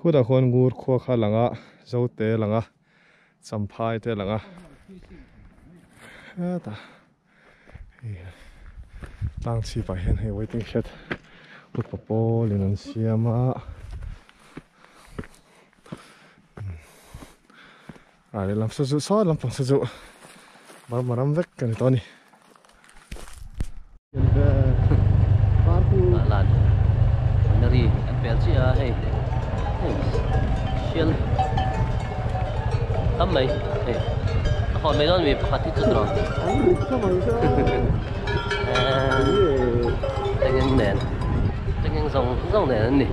Khutah khuan ngur khua kha a lang a, Zote a lang a, Champhai te a lang a. Hetah hei tlang chhipah hian hei waiting shed upa pawlin an siam a. A lehlam saw chu saw lampang saw chu Burma ram vek a ni tawh a ni. Lan scenery an pel chiah a hei hei sial tam mai hei a hawn mai dawn mi pakhat hi chu tawh tengeng nen tengeng zawng zawng nen an ni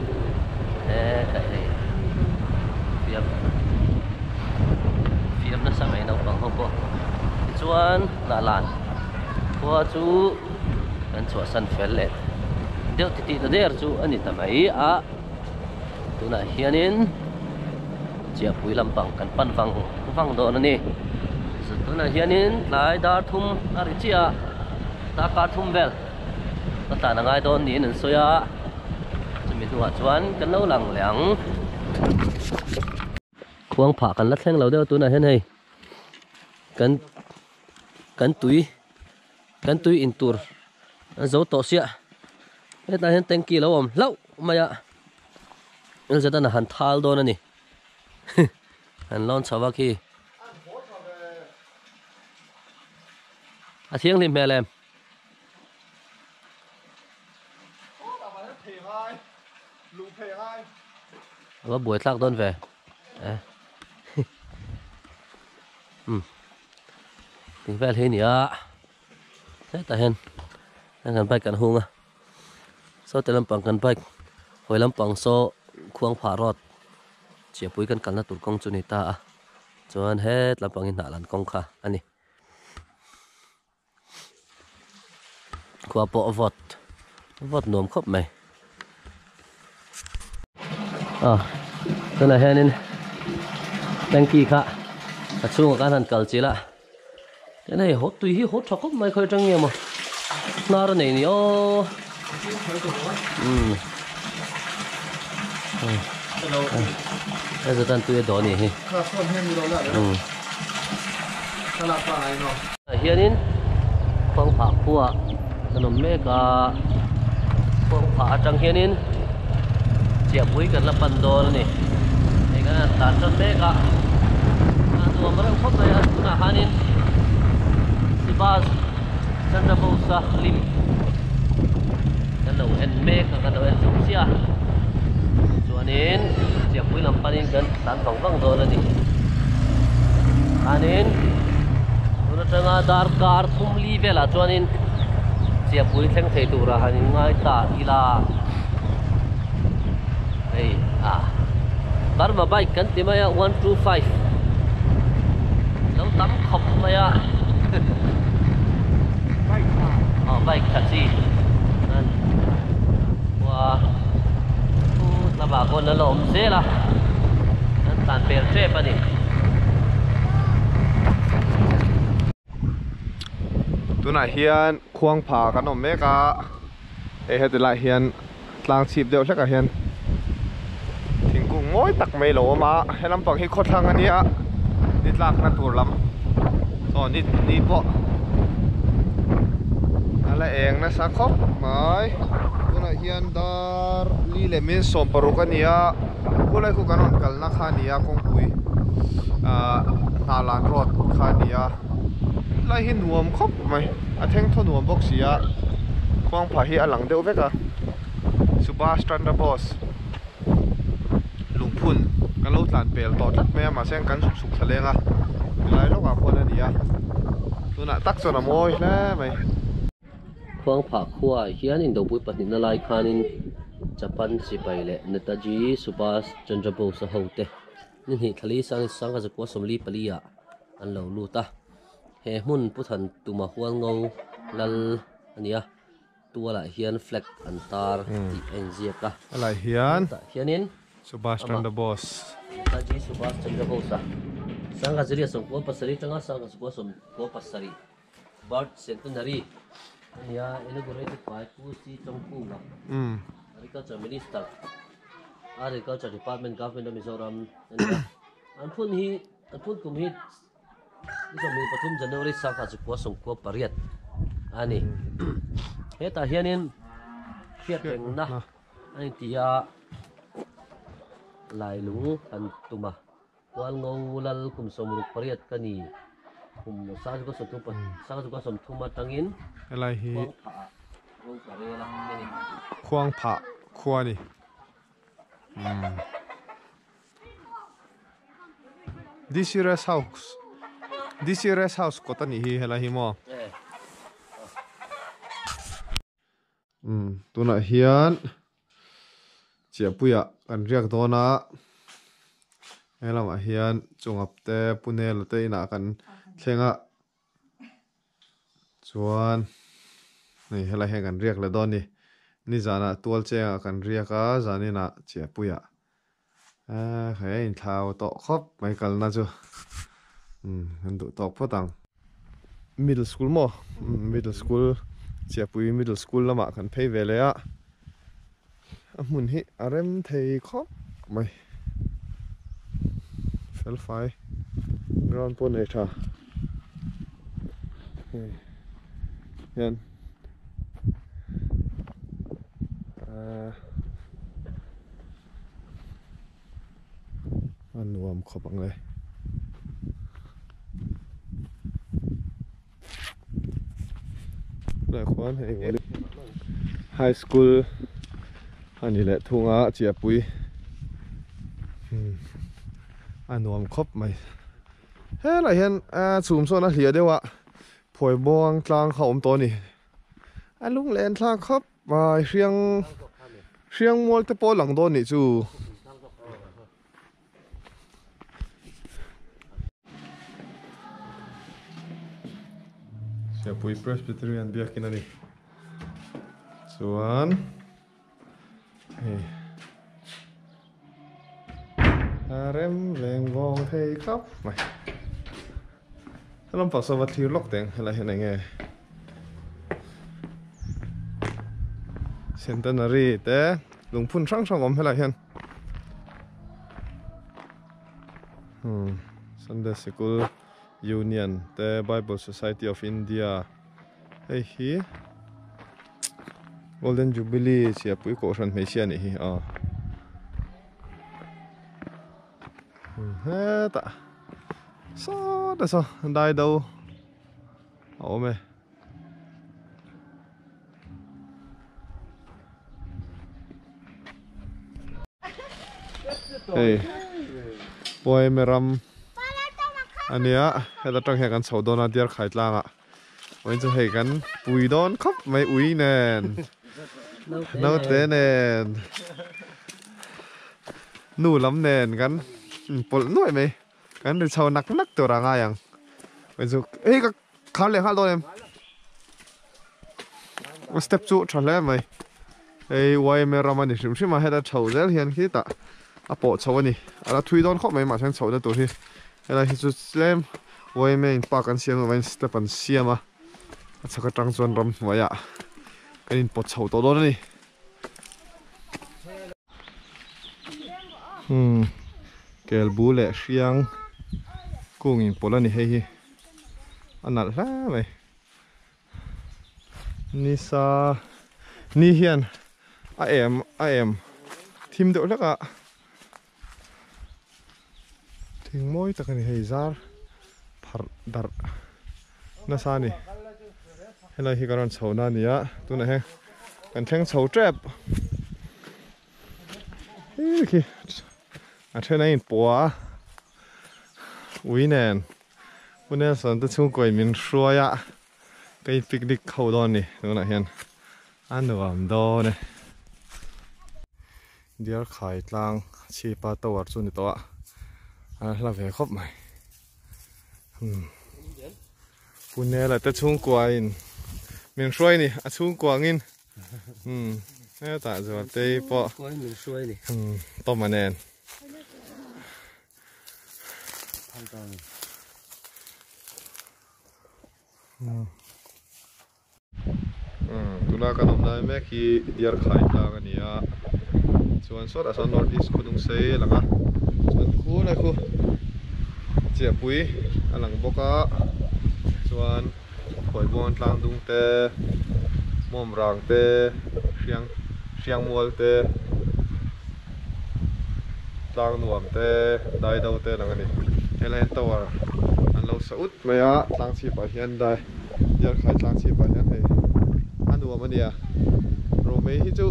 he hei fiam fiam nasa mai naupang ho pawh tichuan Hnahlan khua chu kan chhuahsan fel leh deuh titih ta der chu a ni ta mai a, tunah hianin Chiahpui lampang kan pan vang vang dawn a ni. Tunah hianin tlai dar thum a ri chiah a, darkar thum vel ka tlan a ngai dawn niin an sawi a, chumi hnuah chuan kan lo lang leh ang. Khuang phah kan la thleng lo deuh a tunah hian hei. Kan kan tui kan tui in tur an zo tawh siah hetlai hian tanky a lo awm hlauh mai a lz an a han thal dawn a ni an lawn chho a khi a thianghlim hmel em. A va buai thlak dawn ve. Um tih vel hi a ni a hetah hian kan bike kan hung a saw ti lampang kan bike hawi lampang saw khuangphah road chiahpui kan kalna tur kawng chu a ni ta a chuan het lampang hi hnah lan kawng kha a ni. Khua pawh a vawt vawt nuam khawp mai a tunah hianin tanky kha a chhungah khan han kal chilh a tin hei haw tui hi haw tha khawp mai khawi atang nge maw hnar a nei ni aw umm hei zatan tui a dawh a nih hi umm. Ah hianin kawngphah khuaah kan awm mek a kawngphah atang hianin chiahpui kan la pan dawn a ni hei kan han tlan tan mek a a nuam reuh khawp mai a tunah hianin Sibas Chandra Bose a lim kan lo en mek a kan lo en chho chiah a chuanin chiahpui lam panin kan tlan vang vang dawn a ni. Chuanin tun atanga darkar thum li velah chuanin chiahpui thleng thei tura han in ngai ta ila hei a Burma bike kan ti mai a 125 lo tam khawp mai a aw bike tha chi chuan khua lamah khawn a la awm zel a an tlan pel tep a ni. Tunah hian khuangpha kan awm mek a, hei heti lai hian tlang chhip deuh hlekah hian thingkung mawi tak mai a lo awm a, he lampang hi khawthlang a nia ni tlakna tur lam chaw ni ni pawh a la eng nasa khawp mai tunah hian dar li leh min 60 a ni a khulai khu kan rawn kalna kha a ni a kawngpui ah Hnahlan road kha a ni a helai hi nuam khawp mai a thengthaw nuam bawk si a khuangphah hi a lang deuh vek a Subhas Chandra Bose lungphun kan lo tlan pel tawh tlat mai a mahse kan chhuk chhuk thla leng a helai lawkah khuan a ni a tunah tak chuan a mawi hle mai. Khuangphah khuaah hian indopui pahnihna lai khanin Japan sipai leh Netaji Subhas Chandra Bose a hote ni hnih thlali sang sangha zakua 44 ah an lo lut a. He hmun Puthan Tuma Hualngo lal a ni a, tualah hian flag an tar tih a inziak a. Helai hian Hetah hianin Subhas Chandra Bose. Netaji Subhas Chandra Bose a sangha ziria 97 atanga sangha zakua 97. Birth Centenary a nia, inaugurated by Pu C. Chongkunga, Agriculture Minister. Agriculture Department Government of Mizoram a ni a. An phun hi an phun kum hi ni 23 January sangha chukua sawmkua pariat a ni. Hetah hianin hriat rengna a ni tih a lailung kan tum a. Kualngo lal kum 68 ka ni kum 1930 atangin Helai hi Khuangphah ah ro ka rel a ti a ni. Khuangphah khua a ni. DC Rest House DC Rest House kawt a nih hi helai hi maw? Tunah hian Chiahpuiah kan riak dawn a, he lamah hian Chungap te Punela te inah kan thleng a, chuan hei helai hian kan riak leh dawn a ni. Nizanah Tualchengah kan riak a, zaninah Chiahpuiah he a inthlau tawh khawp mai kalna chu kan duh tawk phawt ang. Middle school maw middle school Chiahpui middle school lamah kan phei ve leh a, a hmun hi a rem thei khawp mai felfai ground pawh nei tha hei hian. A nuam khawp ang e. Tunah khuan hei High School a ni leh thung a Chiahpui a nuam khawp mai. Helaiah hian chhum sawn a hliah deuh a phuai buang tlang kha a awm tawh a ni. A lunglen thlak khawp mai hriang hriang mual te pawh a lang dawn nih chu. Siapui Presbyterian biakin a ni chuan hei a rem veng vawng thei khawp mai. Helam pah saw va thlir lawk teng helai hian eng nge Centenary te lungphun hrang hrang awm helai hian Sunday Sikul Union te Bible Society of India hei hi Golden Jubilee Chiahpui Kohhran hmeichhia anih hi aw. Hetah saw te saw dai do a awm e. Hei Poeme ram a nia heta tang hian kan chho dawn a diar khai tlangah vawiin chu hei kan pui dawn khawp mai ui nen naute nen. Nu lam nen kan inpawlh nuaih mai kan ri chho nak nak tur a ngai ang chu hei ka khar leh nghal dawn em step chu tha hle mai hei yma ram a ni hrim hrim a heta chho zel hian khitah a pawh chho a ni a la thui dawn khawp mai mahse chho na tur hi helai hi chu tlem yma in park an siam lovin step an siam a a chhak atang chuan ramhnuaiah kan inpawt chho tawh dawn a ni. Hmm kel bu leh hriang kung in pawlh a ni hei hi a nalh hle mai nisa ni hian a em a em thim deuh hlek a thing mawi tak a ni hei zar pharh darh nasa a ni helai hi ka rawn chho na a ni a tunah hian kan thleng chho tep hi khi a then a inpawh a ui nen Pu Nelson te chhungkaw in min hruai a ka in picnic ho dawn a ni tunah hian a nuam dawn e. Diarkhai tlang chhipa tower chu ni tawh a a hla ve khawp mai umm Punela te chhungkua in min hruai ni a chhungkua angin umm hetah Zualtei pawh umm Tawma nen. Tuna kan awm lai mek hi Diarkhai tlang a ni a, Chuan sawtah sawn North East khaw dung sei a lang a, chuan khulai khu Chiahpui a lang bawk a, chuan Khawibawn tlang dung te, Mawmrang te, Hriang Hriangmual te, Tlang nuam te, Daido te a lang a ni. Helai hian tower an lo sa ut mai a, tlang chhipah hian dai Diarkhai tlang chhipah hian hei a nuam a nia. Romei hi chu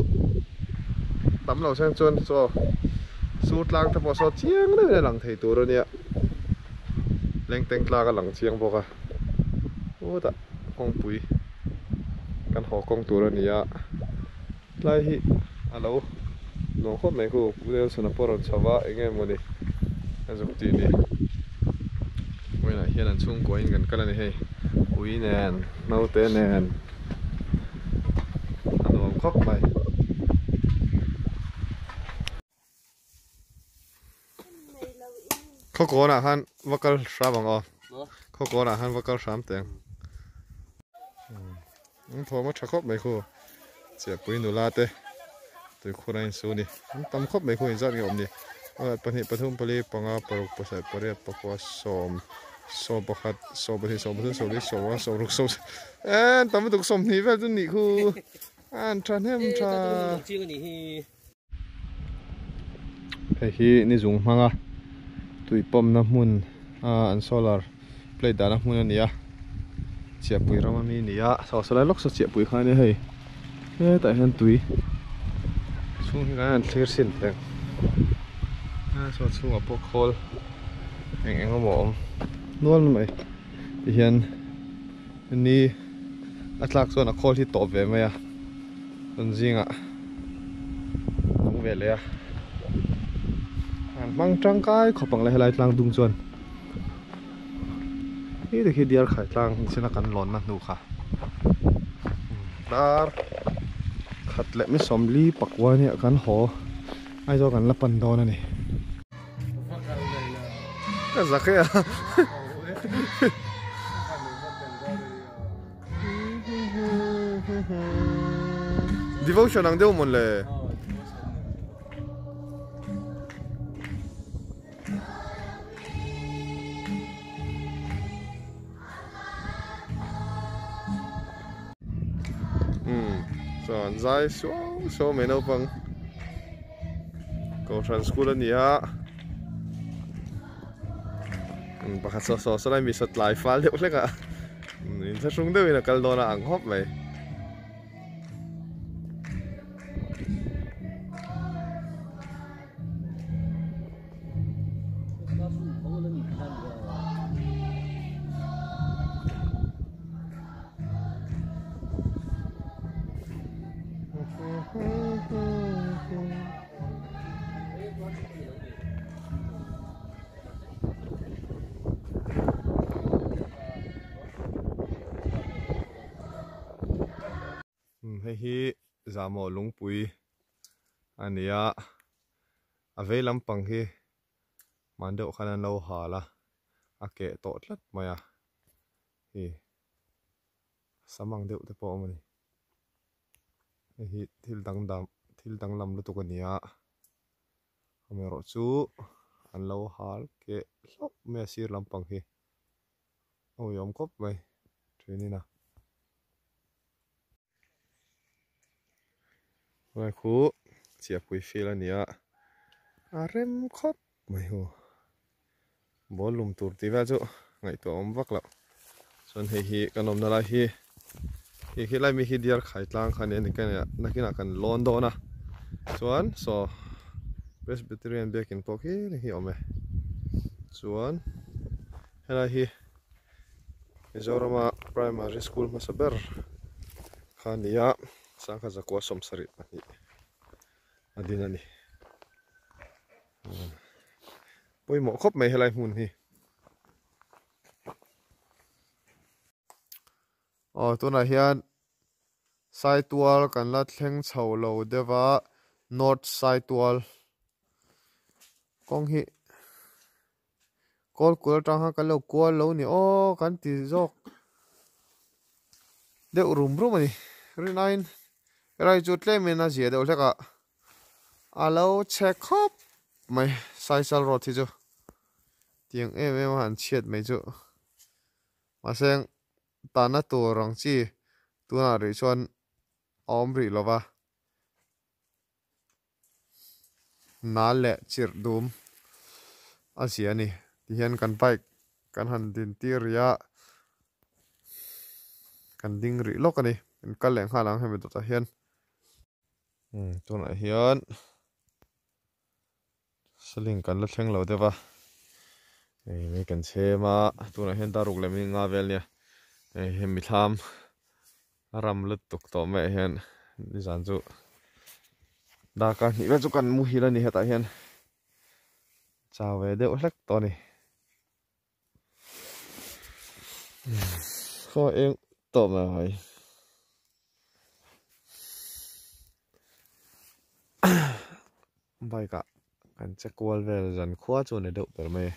tam lo seng chuan chaw sur tlang te pawh saw chiang deuhin a lang thei tur a nia lengteng tlang a lang chiang bawk a hutah kawngpui kan haw kawng tur a ni a tlai hi a lo nuam khawp mai khu Pu Nelson-a pawh a rawn chho va eng nge mawni a zuk tih ni vawiinah hian an chhungkua in kan kal a ni hei ui nen naute nen. A nuam khawp mai. Khawkawnah khan va kal hram ang aw. Khawkawnah khan va kal hram teh ang. An thawm a tha khawp mai khu. Chiahpui nula te tuikhur a insu ni. An tam khawp mai khu inzat nge awm ni. Pahnih pathum pali panga paruk pasarih pariat pakua sawm. Sawm pakhat sawm pahnih sawm pathum sawm li sawm panga sawm ruk sawm eh an tam lutuk sawmhnih vel chu nih khu an tha hnem tha hei hi ni zung hmanga tui pawmna hmun a an solar plate dahna hmun a ni a chiahpui ram ami a ni a saw saw lai lawk saw chiahpui kha a nia hei hetah hian tui chhung hi kan han thlir sin teh ang a saw chhungah pawh khawl. Eng eng emaw a awm nual mai tihian ni a tlak chuan a khawl hi tawp ve mai a rawn zingah nung ve leh a an hmang tangkai khawp ang le helai tlang dung chuan khi te khi diar khai tlang china kan lawnna hnu kha dar khat leh mi sawmli pakua nia kan haw Aizawl kan la pan dawn a ni. Ka zak e a. Devotion ang deuh mawn le. Umm chuan zai suau suau mai naupang. Kohhran school a ni a pakhat saw saw saw lai mi sawt tlai fal deuh hlek a inthlahrung deuhin a kal dawn a ang khawp mai. Hei hi Zahmawh lungpui a ni a, a vei lampang hi hman deuh khan an lo hal a, a keh tawh tlat mai a hi. Sam ang deuh te pawh a awm a ni. Hei hi thil dang dam thil danglam lutuk a ni a amaherawh chu an lo hal keh hlauh mai a sir lampang hi a uiawm khawp mai thin in a. Helai khu chiahpui field a ni a a rem khawp mai hu ball lum tur tih vel chu ngaihtuah awm vak loh chuan hei hi kan awmna lai hi hei khi lai mi hi diar khai tlang kha nia nakinah kan lawn dawn a chuan saw Presbyterian biakin pawh khi hi a awm e chuan helai hi Mizorama primary school hmasa ber kha a ni a sangha zakua sawmsarih pahnih a din a ni. Pawimawh khawp mai helai hmun hi. Aw tunah hian Saitual kan la thleng chho lo deuh a North Saitual kawng hi kawl kul atang khan kan lo kual lo ni aw kan ti zawk deuh rum rum a ni rin aiin helai chu tlem in a zia deuh hlek a. A lo chhe khawp mai Saisal road hi chu tiang em em a han chhiat mai chu mahse tahna tur ang chi tunah rih chuan a awm rih lo va nal leh chirh dum a zia a ni tihian kan bike kan han din tir rih a kan ding rih lawk a ni kan kal leh nghal ang hemi dawtah hian. Tunah hian saling kan la thleng lo deuh a hei mai kan chhem a tunah hian daruk leh mi nga vel nia hei hemi thlam a ram lutuk tawh maiah hian nizan chu darkar hnih vel chu kan muhil a ni hetah hian chau ve deuh hlek tawh a ni. Khaw eng tawh mai hai. Bike ah kan che kual vel zan khua chu a ni deuh ber mai.